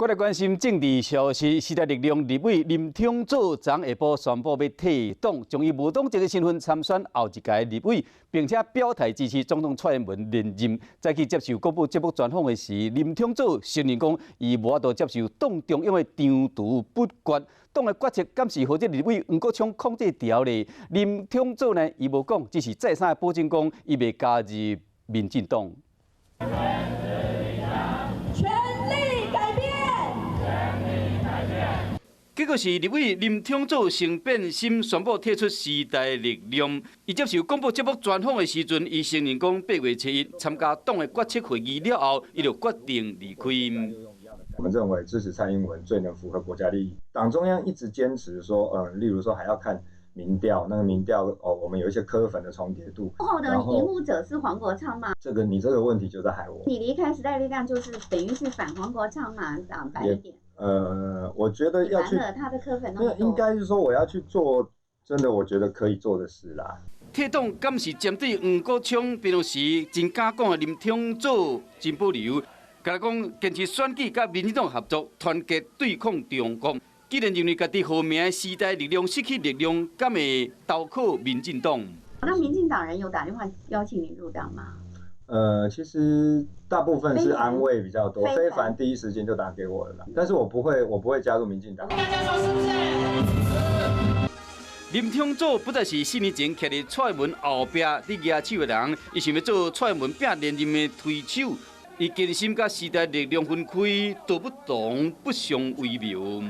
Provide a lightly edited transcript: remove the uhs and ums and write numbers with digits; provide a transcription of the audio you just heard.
過來關心政治消息，時代力量立委林昶佐昨下晡宣布欲退黨，將以無黨籍的身份參選後一屆立委，並且表態支持總統蔡英文連任。再去接受廣播節目專訪的時，林昶佐承認講，伊無法度接受黨中央的長途不決，黨的決策敢是予這立委黃國昌控制牢咧？林昶佐呢，伊無講，只是再三保證講，伊袂加入民進黨。全力改變。結果是立委林昶佐先變心，宣布退出時代力量。伊接受廣播節目專訪的時陣，伊承認講8月7日參加黨的決策會議了後，伊就決定離開。我們認為支持蔡英文最能符合國家利益。黨中央一直堅持說，例如說還要看民調，那個民調哦，我們有一些柯粉的重疊度。後的擁護者是黃國昌嗎？這個你這個問題就在害我。你離開時代力量就是等於是反黃國昌嘛？講白一點。我覺得要去，他的柯粉那麼多，應該是說我要去做真的我覺得可以做的事啦。退黨敢是針對黃國昌，平常時真敢講的林昶佐真保留，共講堅持選舉佮民進黨合作，團結對抗中國。既然認為家己號名的時代力量失去力量，敢會投靠民進黨？那民進黨人有打電話邀請你入黨嗎？其實大部分是安慰比較多，非凡第一時間就打給我了啦。但是我不會，我不會加入民進黨。大家說是不是？林昶佐不再是4年前徛佇蔡英文後壁佇舉手的人，伊想欲做蔡英文拼連任的推手，伊堅心佮時代力量分開，道不同不相為謀。